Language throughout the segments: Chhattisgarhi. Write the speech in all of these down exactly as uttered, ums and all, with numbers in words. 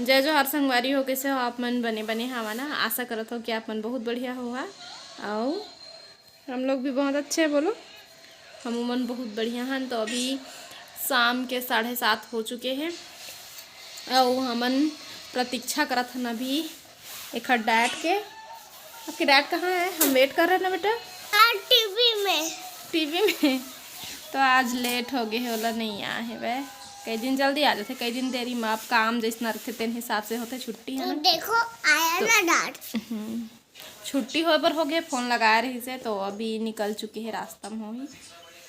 जय जोहार संगवारी हो, कैसे हो आप मन? बने बने हवा ना? आशा करत हो कि आप मन बहुत बढ़िया होहा। अउ हम लोग भी बहुत अच्छे हैं, बोलो। हम मन बहुत बढ़िया हैं। तो अभी शाम के साढ़े सात हो चुके हैं, अउ हमन प्रतीक्षा करत हन अभी एखर dad के। आपके dad कहाँ है? हम wait कर रहे हैं ना बेटा। हाँ, टीवी में। टीवी में। तो आज लेट हो गए हे, ओला नहीं आए हे वह। कई दिन जल्दी आ जाते, कई दिन देरी में। अब काम जैसना रहिथे तेन हिसाब से होथे, छुट्टी है ना। देखो, आया तो ना dad। हम्म। छुट्टी होए बर हो गए, फोन लगाए रहिसे, तो अभी निकल चुके हैं रास्ता में होही।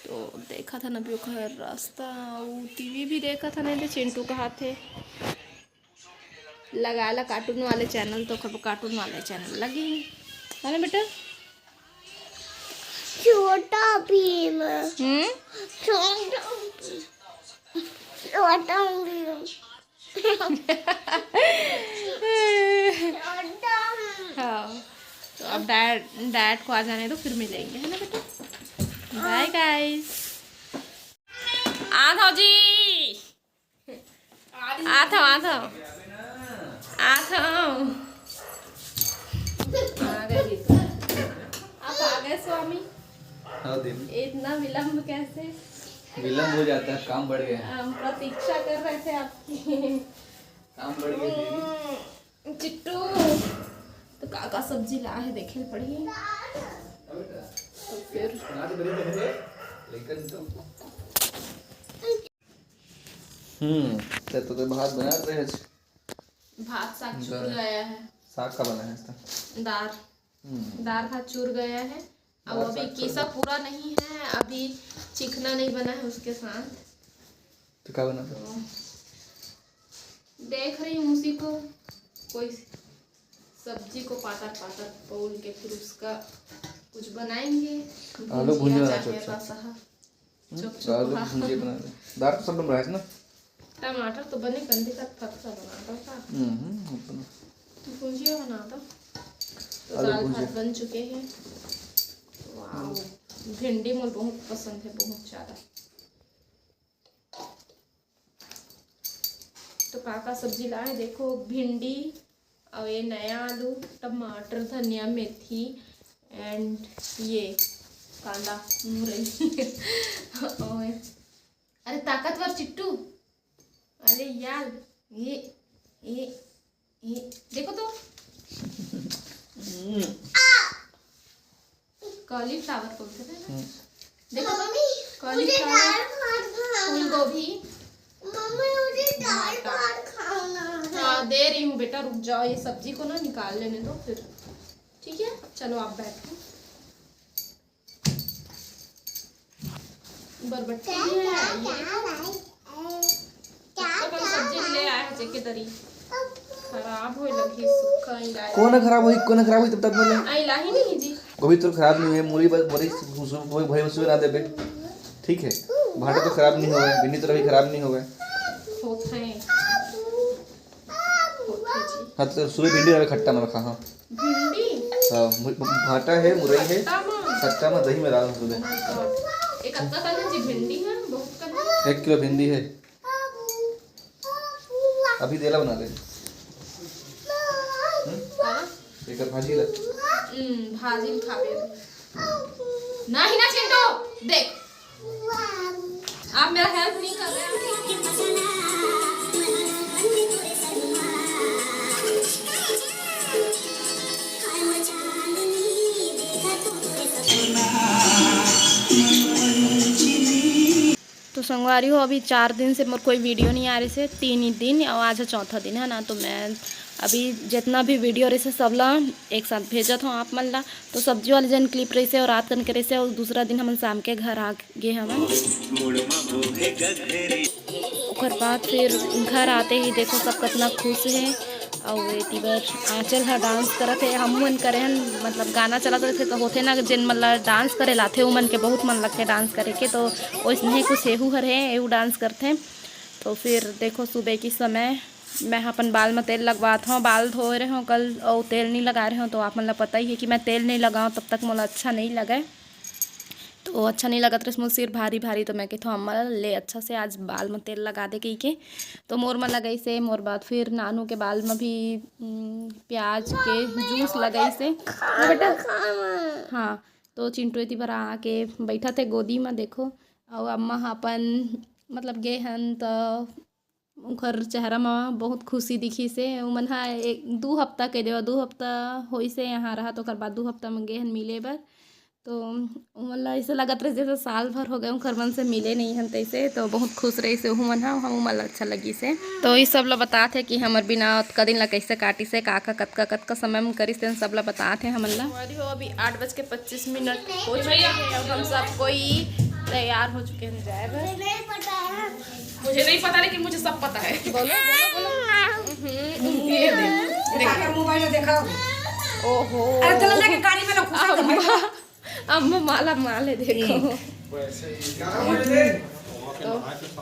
तो देखत हन अभी ओखर रास्ता, अउ टीवी भी देखत हन, नहीं तो चिंटू कहाथे लगा ला कार्टून वाले चैनल, तो ओखर कार्टून वाले चैनल लगे ही, है ना बेटा? छोटा भीम। हम्म। छोटा भीम। छोटा भीम। छोटा भीम। हाँ, तो अब dad, dad को आ जाने दो, फिर मिलेंगे, है ना बेटा? Bye guys। आ जाओ जी। आ जाओ, आ जाओ। आ जाओ। आ गए जी। आप आ गए स्वामी। हाँ देवी। इतना विलंब कैसे? विलंब हो जाता है, काम बढ़ गया। हम प्रतीक्षा कर रहे थे आपकी। काम बढ़ गया देवी। हम्म, चिट्टू, तो का का सब्जी ला है, देखे ल पड़ही। हाँ बेटा। तो फिर बना दे, बने तो होंगे, लेकिन तो हम्म, ते तो, ते भात बना रहे हैं। भात साग चूर गया है। साग का बना है इसका? दार। हम्म। दार भात चूर गया है। अब दार अभी साग कीसा चूर। पूरा नहीं है, अभी चिकना नहीं बना है उसके साथ। तो क्या बना? तो देख रही हूँ उसी को, कोई सब्जी को पातर पातर पोल के फिर उसका कुछ बनाएंगे। आलू भुंजिया भुंजिया बना चाहे सकते हैं। रसा। हम्म, चुप, चुप, आलू हाँ। भुंजिया बना ले। दार तो सब बन रहा है ना? टमाटर तो बने, कंदी का फरसा बना दो का? हम्म, हम्म, अपना। भुंजिया बना दो। तो आलू दाल भुंजिया। भात बन चुके हैं। वाओ, भिंडी मोर बहुत पसंद है, बहुत ज़्यादा। तो का का सब्जी लाए, देखो, भिंडी, और ये नया आलू, टमाटर, धनिया, मेथी and ये कांदा, मुरई। और अरे ताकतवर चिट्टू, अरे यार, ये, ये, ये देखो तो। हम्म। कॉलीफ्लावर बोलते थे ना। हम्म। देखो तो, मम्मी, मुझे कॉलीफ्लावर, दाल भात खाना। फूल गोभी। मम्मी, मुझे दाल भात खाना है। हाँ, दे रही हूँ बेटा, रुक जाओ, ये सब्जी को ना निकाल लेने दो फिर, ठीक है? चलो, आप बैठो। बरबट्टी भी है, ये देखो। कब तक हम सब्जी ले आए हैं, जेके दरी खराब होए लगी, सुखा ही लाए। कोन खराब होई, कोन खराब होई, तब तक बोले। आई लाही नहीं जी। गोभी तो खराब नहीं है, मूली बस बड़ी सु-, सु-, सु-, भाई उसमें ना देबे। ठीक है, भाटा तो खराब नहीं होगा, भिंडी तो भी खराब नहीं होगा। होत है। होत है जी। हाँ, तो सुबह भिंडी वाला खट्टा में रखा, हाँ। भिंडी? हाँ, मु-, भाटा है, मुरई है, खट्टा में? खट्टा में दही में डाल सुबह। Oh my God। एक अत्ता कन जी भिंडी है, बहुत कन है। एक किलो भिंडी है। अभी देला बना दे। हम्म? हाँ? एक भाजी ला। हम्म, भाजी खाबे। नहीं ना चिंटू, देख। आप मेरा हेल्प नहीं कर रहे हैं। तो संगवारी हो, अभी चार दिन से मोर कोई वीडियो नहीं आ रही से, तीन ही दिन, और आज है चौथा दिन, है ना। तो मैं अभी जितना भी वीडियो रहिसे सब ला एक साथ भेजत हूँ आप मन ला। तो सब्जी वाले जन क्लिप रहिसे और रात कन के रहिसे, और दूसरा दिन हमन शाम के घर आ गे हमन। ओकर बाद फिर घर आते ही देखो सब कितना खुश है। अउ एती बर आंचल ह डांस करत हे, हमू मन करे हन, मतलब गाना चलत रहिथे तो होथे ना, जेन मन ला डांस करे लाथे, उमन के बहुत मन लगथे डांस करे के, तो ओइसने कुछ एहू हर हे, एहू डांस करथे। तो फिर देखो सुबह की समय मैं ह अपन बाल म तेल लगवात हौं, बाल धोए रहे हौं कल अउ तेल नइ लगाए रहे हौं, तो आप मन ला पता ही है कि मैं तेल नइ लगाऊँ तब तक मोला अच्छा नइ लगय। तो अच्छा नहीं लगत रहिस मोर सिर भारी भारी, तो मैं कहिथों अम्मा ला, "ले अच्छा से आज बाल म तेल लगा दे," कहिके। तो मोर म लगाइसे, मोर बाद फिर नानू के बाल म भी, उम, प्याज के जूस लगाइसे। हाँ बेटा? हाँ, तो चिंटू एती बर आके बइठत हे गोदी म, देखो। अउ अम्मा ह अपन, मतलब, गे हन, त उंखर चेहरा म बहुत खुशी दिखिसे। उमन ह एक, दू हफ्ता के देवा, दू हफ्ता होइसे यहाँ रहत, ओकर बाद दू हफ्ता म गे हन मिले बर। तो उमन ला ऐसे लगत रहिस जैसे साल भर हो गए उंखर मन से मिले नहीं हन तैसे, तो बहुत खुश रहिसे उहू मन ह, हम उमन ला अच्छा लगिसे। तो ई सब ला बतात हे कि हमर बिना अतका दिन ला कैसे काटिसे, का का कतका कतका समय म करिस, तेन सब ला बतात हे हमन ला। अरे हो, अभी आठ बज के पच्चीस मिनट हो चुके हैं, अब हम सब कोई तैयार हो चुके हैं जाए बर। मुझे नहीं पता, लेकिन मुझे सब पता है। बोलो, बोलो, बोलो। हम्म, ये दे, देखा कर मोबाइल में देखा। ओहो। अरे चलो लेके गाड़ी में ना घुसा दो भाई। अम्मा, अम्मा माला माल है, देखो। एक। तो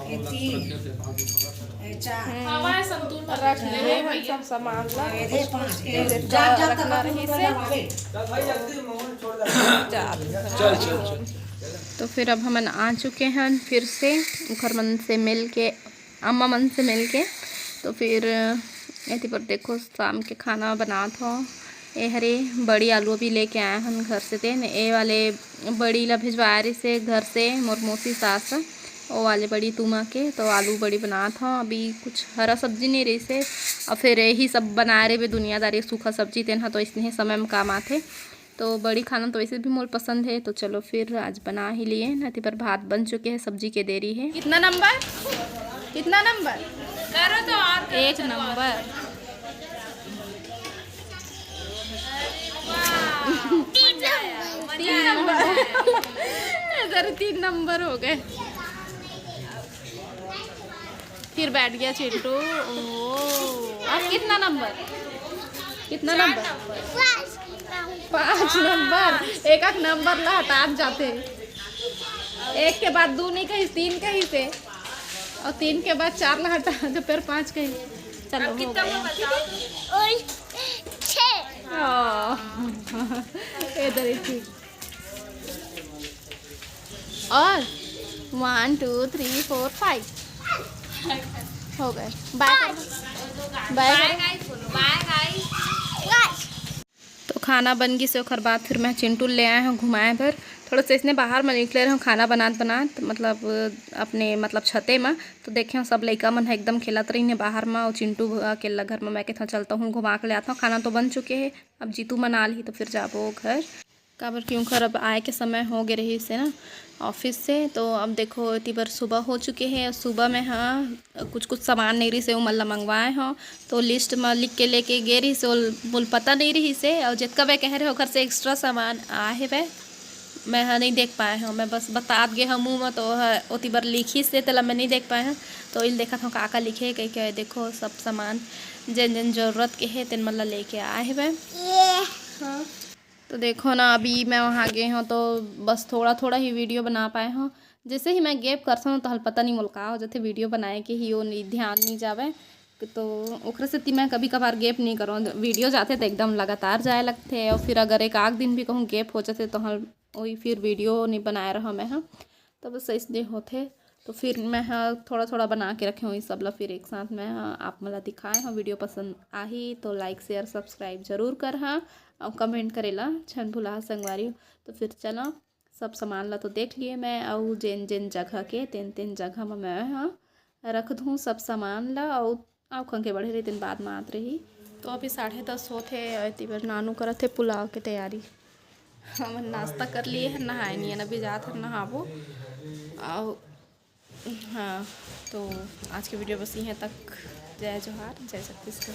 ये तीन। ये चार। हवा है संतूर में रख लिए हैं सब सामान ला। ये दे पाँच। ये दे जा, जा, रखना तक रही से। जा। चल, चल, चल। तो फिर अब हमन आ चुके हैं फिर से, उखर मन से मिल के, अम्मा मन से मिल के। तो फिर एती पर देखो, शाम के खाना बनात हो। ए हरे बड़ी आलू अभी लेके आए हन घर से, तेन ए वाले बड़ी ला भिजवाए रहिसे घर से मोर मौसी सास, ओ वाले बड़ी तुमा के। तो आलू बड़ी बनात हो, अभी कुछ हरा सब्जी नहीं रहिसे, और फिर यही सब बनाए रहे दुनियादारी, सूखा सब्जी, तेन ह तो इसने समय में काम आथे। तो बड़ी खाना तो वैसे भी मोर पसंद है, तो चलो फिर आज बना ही लिए ना। एती पर भात बन चुके हैं, सब्जी के देरी है। कितना नंबर? कितना नंबर? करो तो और करो, एक चलो और नंबर। करो। अरे वाह, मजा आया, मजा तीन आया, नंबर। मजा आया। इधर तीन नंबर हो गए। फिर बैठ गया चिंटू। ओ, अब कितना नंबर? कितना नंबर? पाँच नंबर। एक एक नंबर ला हटात जाते। एक के बाद दू नहीं कहिस, तीन कहिसे, और तीन के बाद चार ला हटा, जो फिर पाँच कहिस। चलो, हो गया। और छः। ओ, इधर ही ठीक। और one, two, three, four, five हो गए। बाय। बाय। बाय। तो खाना बन गिस, ओकर बाद फिर मैं चिंटू ले आए हूँ घुमाए बर। थोड़ा सा इसने बाहर में निकले रहे हूँ खाना बनात बनात, मतलब अपने, मतलब छते में। तो देखे हूँ सब लइका मन ह एकदम खेलत रहिन हे बाहर में, और चिंटू अकेला घर में। मैं कहता हूँ चलता हूँ घुमा के ले आता हूँ। खाना तो बन चुके है, अब जीतू मना ली तो फिर जाबो घर। काबर कि उनकर अब आए के समय हो गए रहिस हे ना ऑफिस से। तो अब देखो, एती बर सुबह हो चुके हे। सुबह में हाँ, कुछ कुछ सामान नहीं रहिस हे, उमन ला मंगवाए हो, तो लिस्ट में लिख के लेके गे रहिस हे। मोल पता नहीं रहिस हे, और जितका मैं कह रहे हो, घर से एक्स्ट्रा सामान आए हे, मैं हाँ नहीं देख पाए हो। मैं बस बतात गे हूँ मुँह में, तो ओती बर लिखिस हे, तेला मैं नहीं देख पाए हूँ। तो इल देखत हूँ का का लिखे हे, कह के देखो सब सामान जेन जेन जरूरत के हे, तेन मन ला लेके आए हे। ये हाँ। तो देखो ना, अभी मैं वहाँ गे हूँ तो बस थोड़ा थोड़ा ही वीडियो बना पाए हूँ। जैसे ही मैं गैप करथों, तो हल पता नहीं मोला का हो जाथे, वीडियो बनाए के ही वो नहीं, ध्यान नहीं जावे। तो ओकरे सेती मैं कभी कभार गैप नहीं करूँ, वीडियो जाथे तो एकदम लगातार जाए लगथे। और फिर अगर एक आध दिन भी कहूँ गैप हो जाथे, तो हल वही फिर वीडियो नहीं बनाए रहो मैं, हाँ। तो बस ऐसने होथे। तो फिर मैं ह थोड़ा थोड़ा बना के रखे हूँ, ये सब ला फिर एक साथ मैं ह आप मन ला दिखाए हूँ। वीडियो पसंद आही तो लाइक, शेयर, सब्सक्राइब जरूर कर हा, और कमेंट करे ला झन भुला संगवारी हो। तो फिर चलो, सब सामान ला तो देख लिए मैं, अउ जेन जेन जगह के तेन तेन जगह म मैं ह रख दूँ सब सामान ला, अउ अउ खंके बढ़े रही, तेन बाद में आत रही। तो अभी साढ़े दस होत हे, अउ एती बर नानू करत हे पुलाव के तैयारी। हमन नाश्ता कर लिए हन, नहाए नहीं हन, अभी जात हन नहाबो। अउ हाँ, तो आज के वीडियो बस इहें तक। जय जोहार, जय छत्तीसगढ़।